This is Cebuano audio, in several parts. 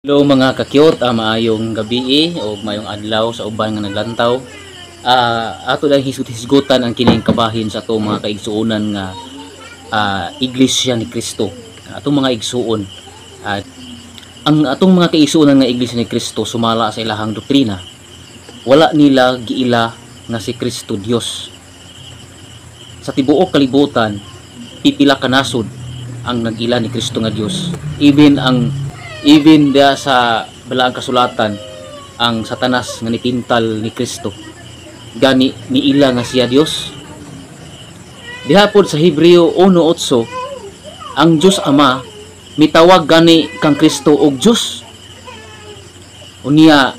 Hello mga ka-cute, maayong gabi o maayong adlaw sa uban nga naglantaw. Ato lang hisgot-hisgutan ang kining kabahin sa atong mga kaigsuonan nga Iglesia ni Cristo. Atong mga igsuon. Ang atong mga kaigsuonan nga Iglesia ni Cristo, sumala sa ilahang doktrina, wala nila giila nga si Kristo Dios. Sa tibuok kalibutan, pipila ka nasod ang nag-ila ni Kristo nga Dios. Even diha sa Balaang Kasulatan, ang Satanas nga nitintal ni Kristo gani niila nga siya Dios. Diha pod sa Hebreo 1:8, ang Dios Ama mitawag gani kang Kristo og Dios. Unya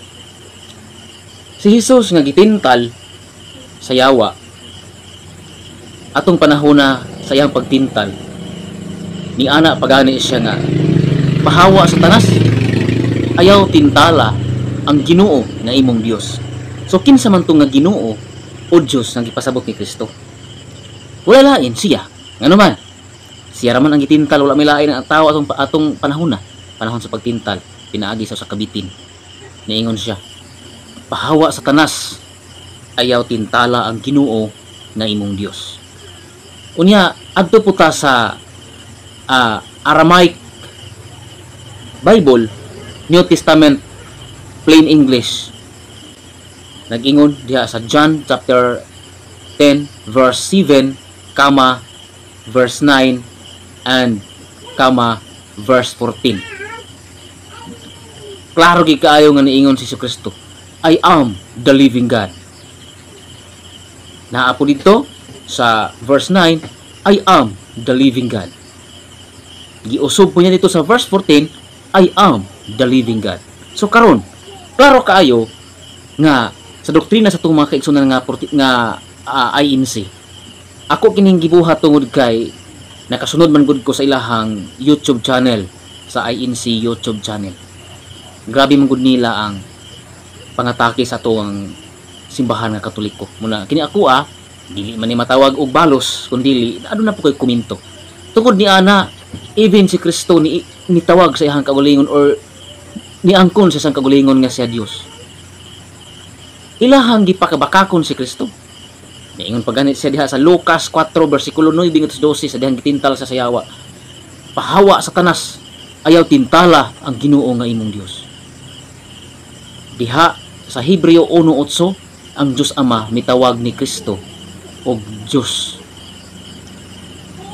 si Jesus nga gitintal sa yawa atong panahona sa iyang pagtintal, ni ana pagani siya nga, "Pahawa, Satanas, ayaw tintala ang Ginoo nga imong Dios." So kinsa man to nga Ginoo o Dios nga gipasabot ni Kristo? Wala lain siya. Ngano man siya raman ang gitintal, wala may lain ang tao atong atong panahon na panahon sa pagtintal pinaagi sa kabitin. Niingon siya, "Pahawa, Satanas, ayaw tintala ang Ginoo nga imong Dios." Unya adto po ta sa Aramaic Bible, New Testament, Plain English. Nag-ingon diha sa John chapter 10 verse 7, comma, verse 9 and comma, verse 14. Klaro gid kaayo nga niingon si Kristo, "I am the living God." Naa po dito sa verse 9, "I am the living God." Giusob po niya dito sa verse 14, "I am the living God." So karon, klaro kaayo nga sa doktrina sa atong mga kaigsunan nga nga INC. Ako kining gibuhat tungod kay nakasunod man gud ko sa ilahang YouTube channel, sa INC YouTube channel. Grabe man gud nila ang pangatake sa atong simbahan nga Katoliko. Muna kini ako dili man ni matawag og balos, kundi aduna po kay komento. Tungod ni ana, even si Kristo ni nitawag sa iyang kaugalingon or niangkon sa isang kaugalingon nga siya Dios. Ilahang gipakabakakon si Kristo. Niingon pa ganit siya diha sa Lucas 4 versikulo 9 ngadto 12 sa dihang gitintal sa sayawa. "Pahawa, Satanas, ayaw tintala ang Ginoo nga imong Dios." Diha sa Hebreo 1:8, ang Dios Ama mitawag ni Kristo og Dios.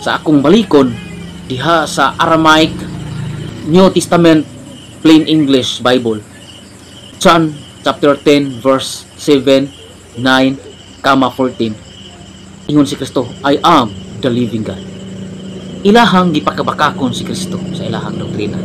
Sa akong balikon diha sa Aramaic New Testament Plain English Bible, John chapter 10 verse 7, 9, comma 14. Ingon si Kristo, "I am the living God." Ilahang gipakabakakon si Kristo sa ilahang doktrina.